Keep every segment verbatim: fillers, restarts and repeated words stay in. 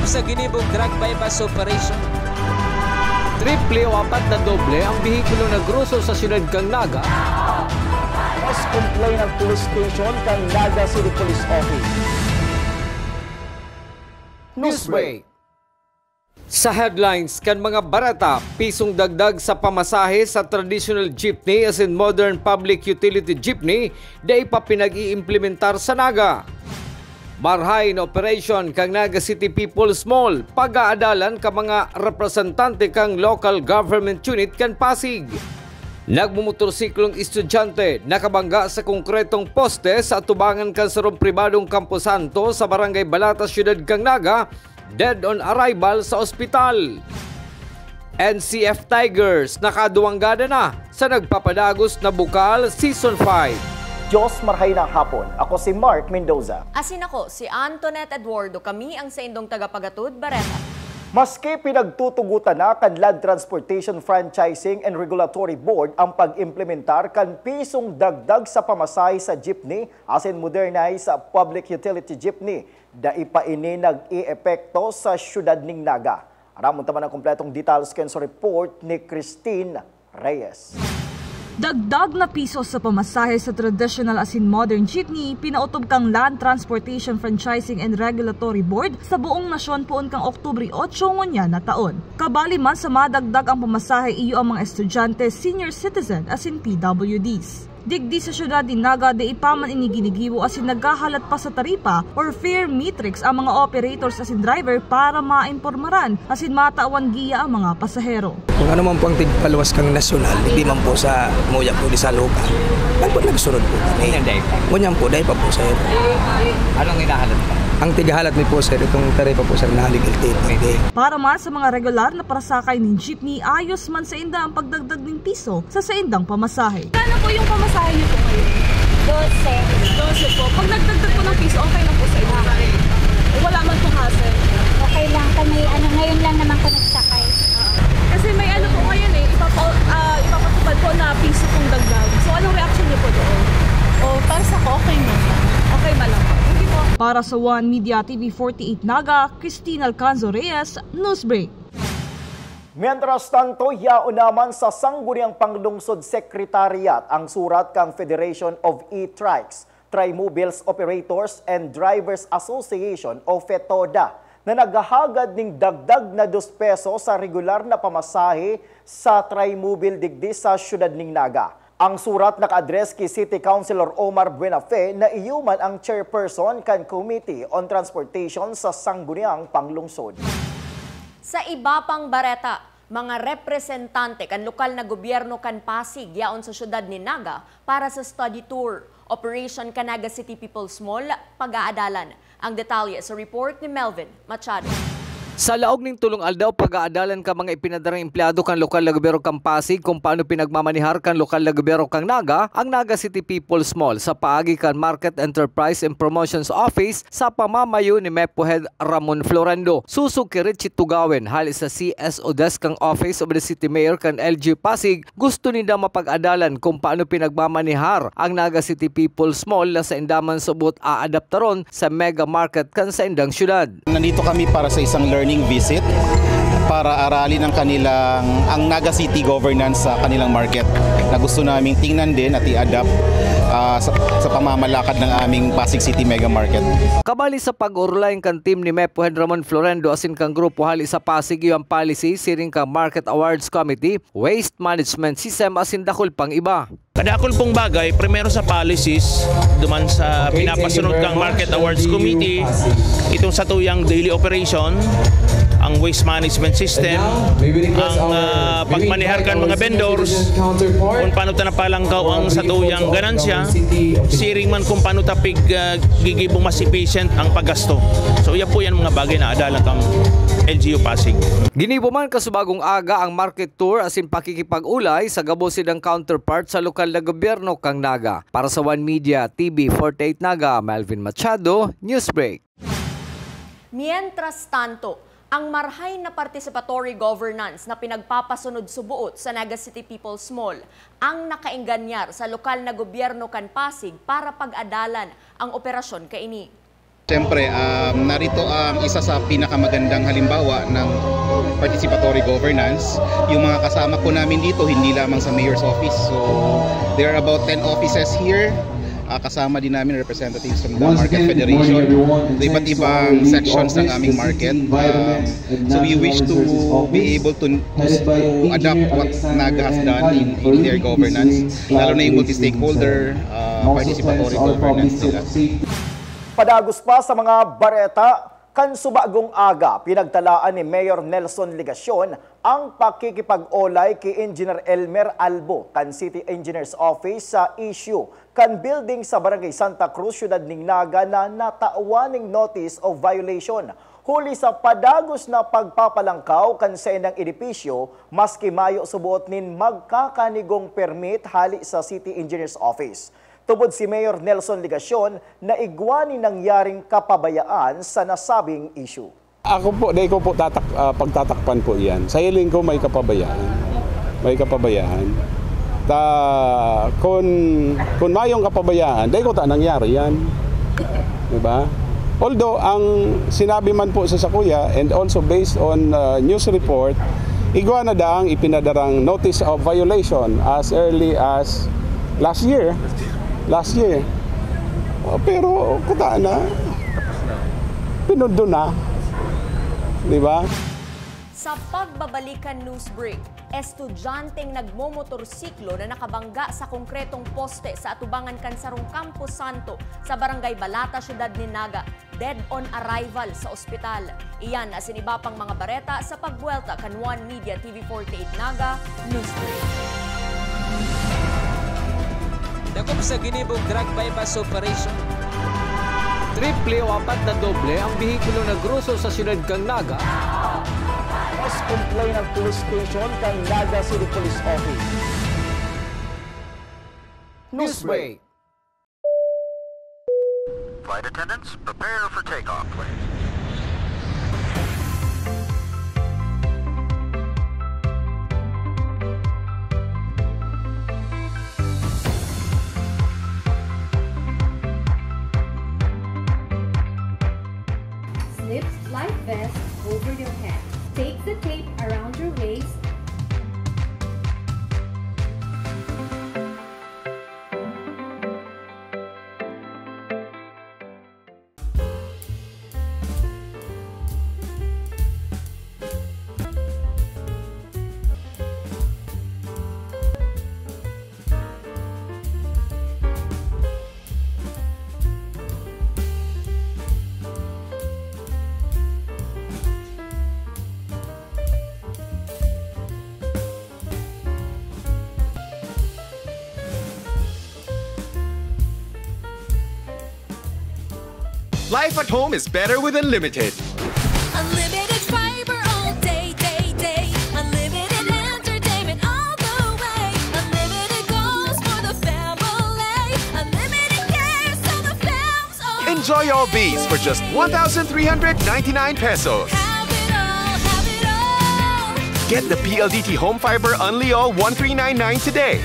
Sa ginibong drug buy-bust operation, triple o apat na doble ang behikulong nagruso sa siyudad kan Naga. Mas complain ang police station kan Naga City Police Office. Newsbreak. Sa headlines kan mga bareta, pisong dagdag sa pamasahe sa traditional jeepney asin modern public utility jeepney dai pa pinag-iimplementar sa Naga. Marahay na operasyon kan Naga City People's Mall, pag-aadalan kan mga representante kan local government unit kan Pasig. Nagmumotorsiklong estudyante nakabangga sa konkretong poste sa atubangan kan sarong pribadong kamposanto sa Barangay Balata, Siyudad kan Naga, dead on arrival sa ospital. N C F Tigers nakaduwang gada na sa nagpapadagos na Bukal Season five. Diyos, marhay na hapon. Ako si Mark Mendoza. Asin ako, si Antoinette Eduardo. Kami ang saindong tagapagatod, Bareta. Maski pinagtutugutan na kan Land Transportation Franchising and Regulatory Board ang pag-implementar kan pisong dagdag sa pamasahe sa jeepney asin modernized sa public utility jeepney, dai pa ini nag-eepekto sa siyudad ning Naga. Aramon ta man ang kompletong details kan sa report ni Christine Reyes. Dagdag na piso sa pamasahe sa traditional asin modern jeepney, pinaotob kan Land Transportation Franchising and Regulatory Board sa buong nasyon poon kan Oktubre otso ngunyan na taon. Kabali man sa madagdag ang pamasahe, iyo ang mga estudyante, senior citizen asin P W Ds. Digdi sa siyudad nin Naga, dai pa man ini ginigibo asin naghahalat pa sa taripa or fare matrix ang mga operators asin driver para maimpormaran asin matawan giya ang mga pasahero. Kung ano man po ang tigpaluwas kang nasyonal, hindi man po sa muya po di sa lupa. Dapat nagsunod po kami. Ngunyan, dai pa. Ngunyan po, dai pa po, sir. Anong hinahalat pa? Ang tighahalat mi po, sir, itong taripa po, sir, na legal tip. Hindi. Para man sa mga regular na parasakay nin jeepney, ayos man sainda ang pagdagdag nin piso sa saindang pamasahe. Kano po yung pamasahe niyo po ngayon? Dose. Dose po. Pag nagdagdag po ng piso, okay lang po sa inyo? Okay. Wala man pong hassle? Okay lang. Kami, ano, ngayon lang naman ko nagsakay. Kasi may ano po ngayon eh, ipapa-, ah, ipapatupad po na piso pong dagdag. So, anong reaction niyo po doon? O, para sa ko, okay man. Okay man lang po. Hindi po. Para sa One Media T V forty-eight Naga, Christine Alcanzo Reyes, Newsbreak. Mientras tanto, yaon naman sa Sangguniang Panglungsod Secretariat ang surat kan Federation of E-Trikes, Trimobiles Operators and Drivers Association o FETODA na naghahagad ning dagdag na dos peso sa regular na pamasahe sa trimobile digdi sa siyudad ning Naga. Ang surat naka-address ki City Councilor Omar Buenafe na iyo man ang chairperson kan Committee on Transportation sa Sangguniang Panglungsod. Sa iba pang bareta, mga representante kan lokal na gobyerno kan Pasig yaon sa siyudad nin Naga para sa study tour, Operation kan Naga City People's Mall, pag-aadalan. Ang detalye sa report ni Melvin Machado. Sa laog ning tolong aldaw, pag-aadalan kan mga ipinadarang empleyado kan lokal na gobyerno kan Pasig kung paano pinagmamanehar kan lokal na gobyerno kan Naga ang Naga City People's Mall sa paagi kan Market Enterprise and Promotions Office sa pamamayo ni Mepo Head Ramon Florendo. Sosog ki Richie Tugawen, hali sa C S O Desk kan Office of the City Mayor kan L G U Pasig, gusto ninda mapag-adalan kung paano pinagmamanehar ang Naga City People's Mall na sainda man subot aadaptaron sa mega market kan saindang syudad. Nandito kami para sa isang learning visit para aralin ang kanilang, ang Naga City governance sa kanilang market na gusto naming tingnan din at i-adapt, ah, sa, sa pamamalakad ng aming Pasig City Mega Market. Kabali sa pag-orolayan kan team ni Mepo Head Ramon Florendo asin kan grupo hali sa Pasig, iyo ang policy siring kan Market Awards Committee, waste management system asin dakul pang iba. Kadakul pong bagay, primero sa policies, duman sa pinapasunod kang Market Awards Committee, itong satuyang daily operation, ang waste management system, ang, ah, pagmanehar kan mga vendors, kung paano ta napalangkaw ang satuyang ganansya, siring man kung paano ta pig, ah, gigibo mas efficient ang paggasto. So, yan po yan mga bagay na adalan kang L G U Pasig. Ginibo man kasubagong aga ang market tour asin pakikipag-olay sa gabos nindang counterpart sa lokal na gobyerno kan Naga. Para sa One Media T V forty-eight Naga, Melvin Machado, Newsbreak. Mientras tanto, ang marahay na participatory governance na pinagpapasunod suboot sa Naga City People's Mall ang nakaenganyar sa lokal na gobyerno kan Pasig para pag-adalan ang operasyon kaini. Siyempre, um, narito ang isa sa pinakamagandang halimbawa ng participatory governance. Yung mga kasama po namin dito, hindi lamang sa mayor's office. So, there are about ten offices here. Ah, kasama din namin representatives from the Market Federation, the iba't ibang sections ng aming market. Um, so we wish to be able to, to, to adapt what Naga has done in, in their governance, lalo na yung multi-stakeholder, uh, participatory governance nila. Padagos pa sa mga bareta, kan subagong aga, pinagtalaan ni Mayor Nelson Legacion ang pakikipag-olay ki Engineer Elmer Albo kan City Engineer's Office sa issue kan building sa Barangay Santa Cruz, Siyudad nin Naga na natawan nin notice of violation huli sa padagos na pagpapalangkaw kan saindang edipisyo, maski mayo suboot nin magkakanigong permit hali sa City Engineer's Office. Tubod si Mayor Nelson Legacion na igwa nin nangyaring kapabayaan sa nasabing issue. Ako po, dai ko po tatak, ah, pagtatakpan po iyan. Sa hiling ko, may kapabayaan. May kapabayaan. Ta, kun, kun mayong kapabayaan, dai ko ta nangyari yan. Diba? Although, ang sinabi man po sa sakuya, and also based on, ah, news report, igwa na daang ipinadarang notice of violation as early as last year. Last year. Oh, pero kuta na. Pinundo na. Di ba? Sa pagbabalikan news break, estudyanteng nagmomotorsiklo na nakabangga sa konkretong poste sa atubangan kan sarong Campo Santo sa Barangay Balata, Siyudad nin Naga, dead on arrival sa ospital. Iyan asin iba pang mga bareta sa pagbuwelta kan One Media T V forty-eight Naga Newsbreak. Dakop sa ginibong drug buy-bust operation. Triple o apat na doble ang behikulo na groso sa siyudad kan Naga. Mas complain ang police station kan Naga City Police Office. Newsbreak. Flight attendants, prepare for takeoff, please. Slip life vest over your head. Take the tape around your waist. Life at home is better with Unlimited. Unlimited fiber all day, day, day. Unlimited entertainment all the way. Unlimited goals for the family. Unlimited cares so the fam's all. Enjoy all these for just one thousand three hundred ninety-nine pesos. Have it all, have it all. Get the P L D T Home Fiber Unli All one three nine nine today.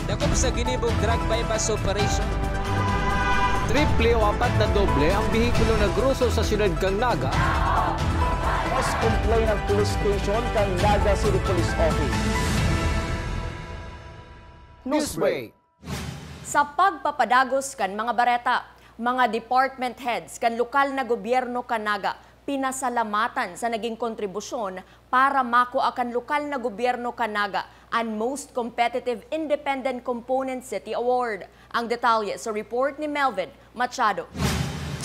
Dakop sa ginibong drug buy-bust operation. Triple o apat na doble ang behikulo na groso sa siyudad kan Naga. Complainant Police Station kan Naga City Police Office. Newsbreak. Sa pagpapadagos kan mga bareta, mga department heads kan lokal na gobyerno kan Naga pinasalamatan sa naging kontribusyon para makua kan lokal na gobyerno kan Naga an Most Competitive Independent Component City Award. Ang detalye sa report ni Melvin Machado.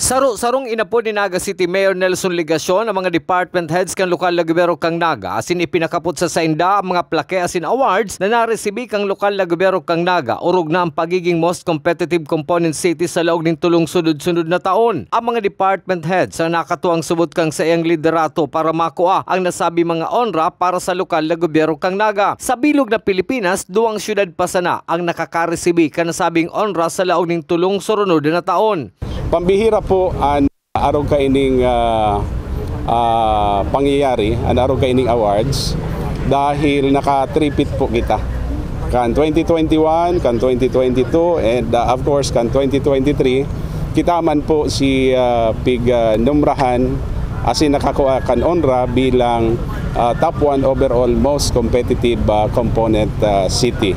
Saro-sarong inapod ni Naga City Mayor Nelson Legacion ang mga department heads kan lokal na gobyerno kan Naga, asin ipinakapot sa sainda ang mga plake asin awards na naresibi kan lokal na gobyerno kan Naga, orog na ang pagiging most competitive component city sa laog nin tolong sunod-sunod na taon. Ang mga department heads ang nakatuang subot kan saiyang liderato para makua ang nasabi mga onra para sa lokal na gobyerno kan Naga. Sa bilog na Pilipinas, duwang syudad pa sana ang nakakaresibi kan nasabing onra sa laog nin tolong surunod na taon. Pambihira po an arog kaining, ah, ah, pangyayari, an arog kaining awards, dahil naka-three-peat po kita. Kan twenty twenty-one, kan twenty twenty-two, and, ah, of course, kan twenty twenty-three, kita man po si, ah, pig, ah, numrahan, asin nakakua kan onra bilang, ah, top one overall most competitive, ah, component, ah, city.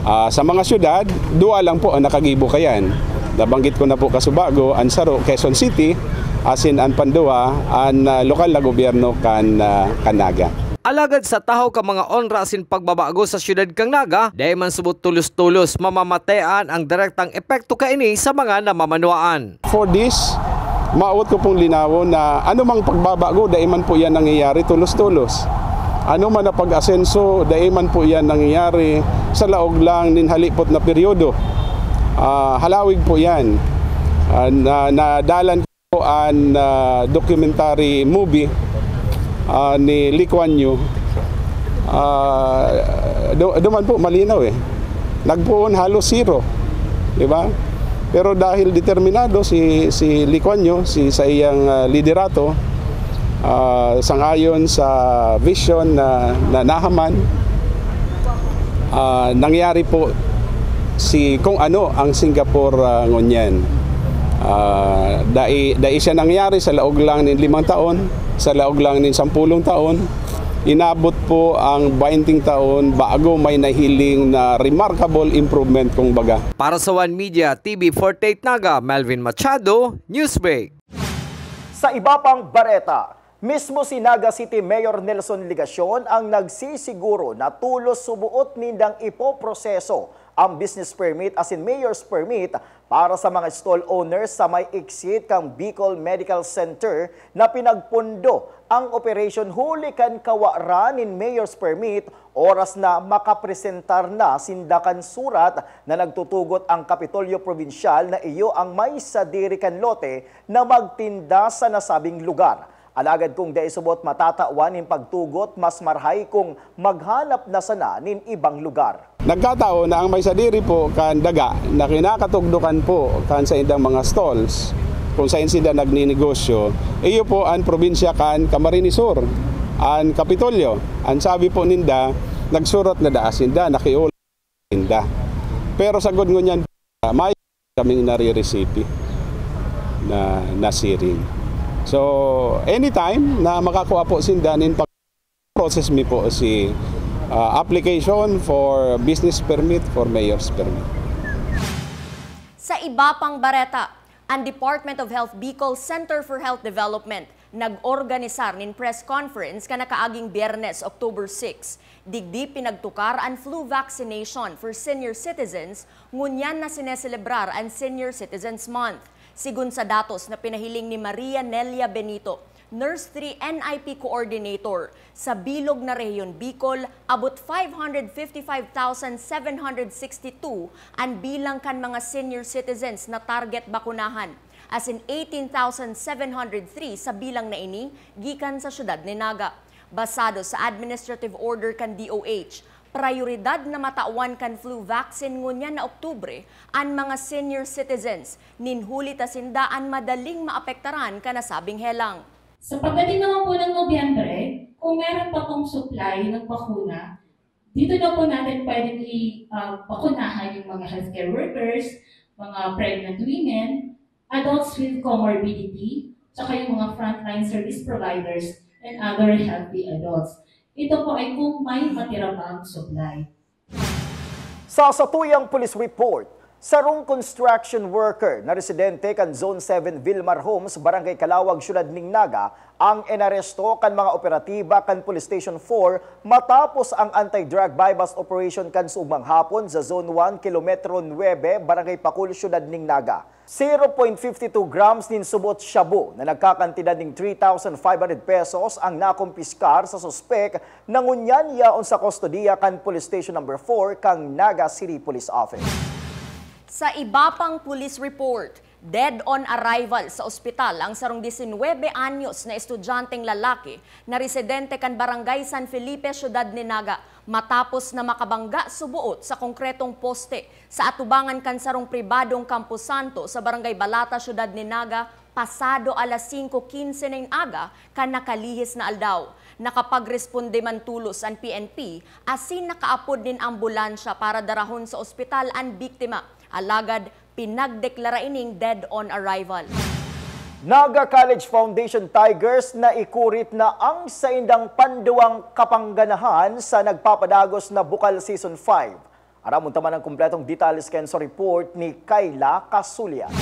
Ah, sa mga syudad, duwa lang po ang nakagibo kayan. Nabanggit ko na po kasubago, an saro, Quezon City, asin an panduwa, an, ah, lokal na gobyerno kan, ah, kan Naga. Alagad sa tahaw kan mga onra asin pagbabago sa syudad kan Naga, dai man subot tolos-tolos mamamatean ang direktang epekto kaini sa mga namamanwaan. For this, maawot ko pong linawon na anumang pagbabago, dai man po yan nangyayari tolos-tolos. Ano man na pag-asenso, dai man po yan nangyayari sa laog lang nin halipot na peryodo. Ah, halawig po yan. Ah, na, nadalan ko an, ah, documentary movie, ah, ni Lee Kuan Yew. Ah, do-, duman po, malinaw eh. Nagpoon halos zero. Di ba? Pero dahil determinado si, si Lee Kuan Yew, si, sa iyang, ah, liderato, ah, sangayon sa vision na, na nahaman, ah, nangyari po si kung ano ang Singapore, ah, ngunyan. Ah, dai, dai siya nangyari sa laog lang nin limang taon, sa laog lang nin sampulong taon. Inabot po ang bainting taon bago may nahiling na remarkable improvement, kumbaga. Para sa One Media, T V forty-eight Naga, Melvin Machado, Newsbreak. Sa iba pang bareta, mismo si Naga City Mayor Nelson Legacion ang nagsisiguro na tolos suboot nindang ipoproseso ang business permit asin mayor's permit para sa mga stall owners sa may exit kan Bicol Medical Center na pinagpondo ang operasyon huli kan kawaran nin mayor's permit oras na makapresentar na sinda kan surat na nagtutugot ang Kapitolyo Probinsyal na iyo ang may sadiri kan lote na magtinda sa nasabing lugar. Alagad kung dai subot matatawan nin pagtugot, mas marahay kung maghanap na sana nin ibang lugar. Nagkataon na ang may sadiri po kan daga na kinakatugdokan po kan saindang mga stalls kung sain sinda nagninegosyo, iyo po an probinsya kan Camarines Sur, an Kapitolyo. An sabi po ninda, nagsurot na daa sinda, nakiol sinda. Pero sagkod ngunyan, may kaming nariresibi na, na siring. So, anytime na makakua po sinda nin pag-, process mi po si, ah, application for business permit, for mayor's permit. Sa iba pang bareta, ang Department of Health Bicol Center for Health Development nag-organisar nin press conference kan nakaaging Biyernes, October six. Digdi pinagtukar an flu vaccination for senior citizens, ngunyan na sineselebrar an Senior Citizens Month. Sigon sa datos na pinahiling ni Maria Nelia Benito, Nurse three N I P Coordinator, sa bilog na Rehiyon Bicol, abot five hundred fifty-five thousand seven hundred sixty-two an bilang kan mga senior citizens na target bakunahan, asin eighteen thousand seven hundred three sa bilang na ini gikan sa siyudad ni Naga. Basado sa administrative order kan D O H, prayoridad na matawan kan flu vaccine ngunyan na Oktubre an mga senior citizens, nin huli ta sinda an madaling maapektaran kan nasabing helang. Sa pagdating naman po ng Nobyembre, kung meron pa pong supply ng bakuna, dito na po natin pwedeng i-, ah, bakunahan yung mga healthcare workers, mga pregnant women, adults with comorbidity, tsaka yung mga frontline service providers and other healthy adults. Ito po ay kung may matira pang supply. Sa satuyang police report, sarong construction worker na residente kan Zone seven Vilmar Homes, Barangay Calawag, Syudad nin Naga, ang inaresto kan mga operatiba kan Police Station four matapos ang anti-drug buy-bust operation kan suugmang hapon sa Zone one, Kilometro nuebe, Barangay Pakul, Syudad nin Naga. Zero point fifty two grams nin subot shabu na nagkakantidad nin three thousand five hundred pesos ang nakumpiskar sa suspek na ngunyan yaon sa kustodiya kan Police Station Number four kan Naga City Police Office. Sa iba pang police report, dead on arrival sa ospital ang sarong disinwebe anyos na estudyanteng lalaki na residente kan Barangay San Felipe, Syudad nin Naga, matapos na makabangga subuot sa konkretong poste sa atubangan kan sarong pribadong kamposanto sa Barangay Balata, Syudad nin Naga, pasado alas singko kinse nin aga kan nakalihis na aldaw. Nakapagresponde man tolos an P N P asin nakaapod nin ambulansya para darahon sa ospital an biktima. Alagad pinagdeklara ining dead on arrival. Naga College Foundation Tigers naikurit na ang saindang panduwang kapangganahan sa nagpapadagos na Bukal Season five. Aramon ta man ang kumpletong detalye kan sa report ni Kayla Casulia.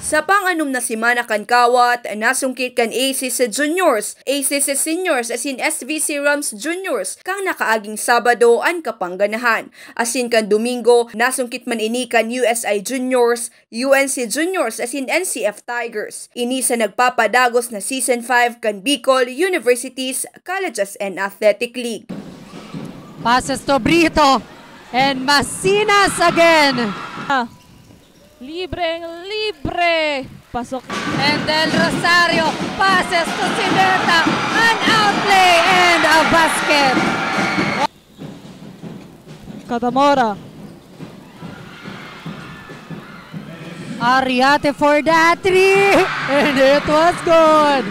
Sa pang-anom na semana kan kawat, nasungkit kan A C C Juniors, A C C Seniors asin S V C Rams Juniors kan nakaaging Sabado an kapangganahan. Asin kan Domingo, nasungkit man ini kan U S I Juniors, U N C Juniors asin N C F Tigers. Ini sa nagpapadagos na Season five kan Bicol Universities, Colleges and Athletic League. Passes to Brito and Masinas again. Libreng libre. Pasok. And Del Rosario passes to Sineta. An outplay and a basket. Catamora. Ariate for that three! And it was good!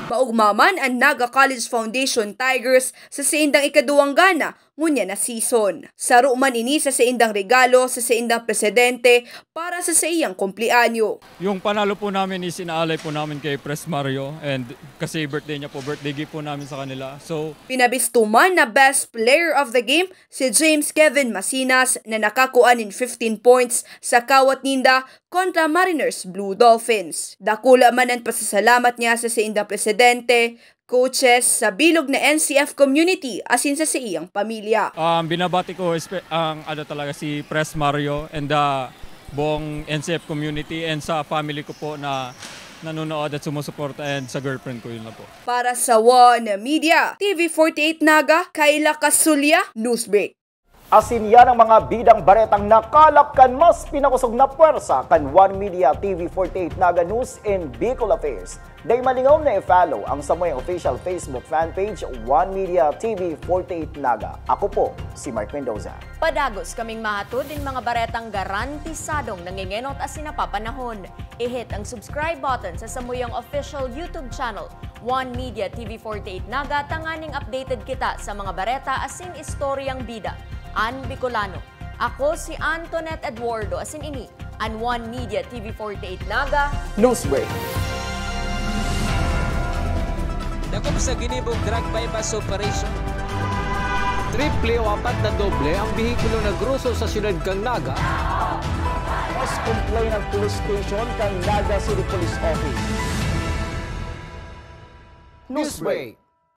Maugma man an Naga College Foundation Tigers sa saindang ikaduwang gana ngunyan na season. Saro man ini sa saindang regalo sa saindang presidente para sa saiyang kumpleanyo. Yung panalo po namin is inaalay po namin kay Pres Mario and kasi birthday niya po, birthday gift po namin sa kanila. So, Pinabisto man na best player of the game si James Kevin Masinas na nakakua nin fifteen points sa kawat ninda kontra Mariners Blue Dolphins. Dakula man an pasasalamat niya sa saindang presidente, coaches, sa bilog na N C F community asin sa saiyang pamilya. Um, binabati ko espe- ang ano talaga si Pres Mario and the buong N C F community and sa family ko po na nanonood at sumusuporta and sa girlfriend ko, yun lang po. Para sa One Media, T V forty-eight Naga, Kayla Casulia, Newsbreak. Asin yan ang mga bidang baretang nakalap kan mas pinakosog na pwersa kan One Media T V forty-eight Naga News and Bicol Affairs. Dai malingaw na i-follow ang samuyang official Facebook fan page, One Media T V forty-eight Naga. Ako po si Mark Mendoza. Padagos kaming mahatod nin mga baretang garantisadong nangengenot asin napapanahon. I-hit ang subscribe button sa samuyang official YouTube channel, One Media T V forty-eight Naga, tanganing updated kita sa mga bareta asin istoryang bida. An Bicolano. Ako si Antoinette Eduardo, asin ini an One Media T V forty-eight Naga Newsbreak. Dakop sa ginibong drug buy-bust operation. Triple o apat na doble ang behikulo na groso sa siyudad kan Naga. Mas complain ang police station kan Naga City Police Office. Newsbreak.